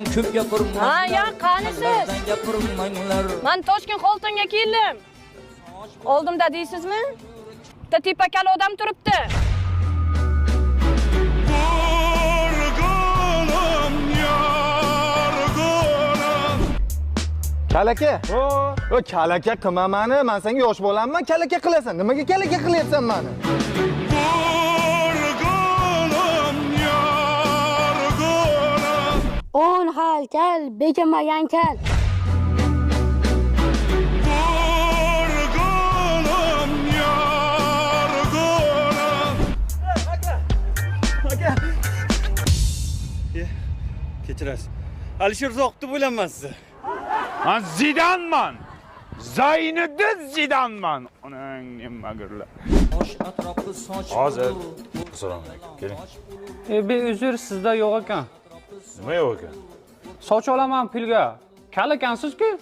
Ko'p gapirmanglar. Ha, ya, qanisiz? Gapirmanglar. Man Toshkent Xoltonga keldim. Oldimda deysizmi? Bitta tepakali odam turibdi. Kalaka. O kalaka qilma mani, men senga yosh bolamman, kalaka qilasan. Nimaga kalaka qilyapsan mani? 10 xil kal, bekinmagan kal. Kechirasiz. Alisher Uzoq deb o'ylayman sizni. Man Zidanman. Zayniddin Zidanman. Onang nimagirlar. Osh atrofi soch. Hozir. Assalomu alaykum. Keling. E, bir uzr, sizda yo'q ekan. Nima yo'q ekan? Soch olaman pulga. Kal ekansiz-ku.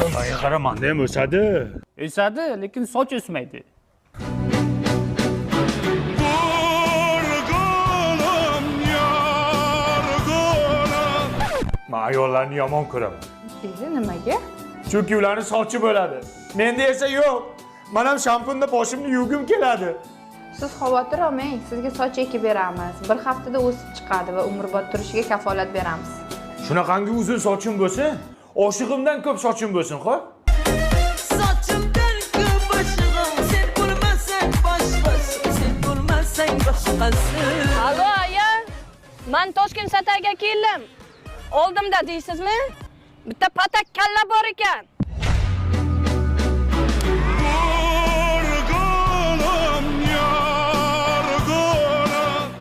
Menga qara, manda ham o'sadi. O'sadi, lekin soch o'smaydi. Men ayollarni yomon ko'raman. Nimaga? Chunki ularni sochi bo'ladi. Menda esa yo'q. Men ham shampunda boshimni yuvgim keladi. Siz xavotir olmang, sizga soch ekib beramiz. Bir haftada o'sib chiqadi va umrbod turishiga kafolat beramiz. Shunaqangi uzun sochim bo'lsin, oshig'imdan ko'p sochim bo'lsin, xo'p? Sochimdan ko'p oshig'im, sen bo'lmasang boshqasi, sen bo'lmasang boshqasi. Alo, aya. Man Toshkent Satayga keldim. Oldimda deysizmi? Bitta patak kalla bor ekan.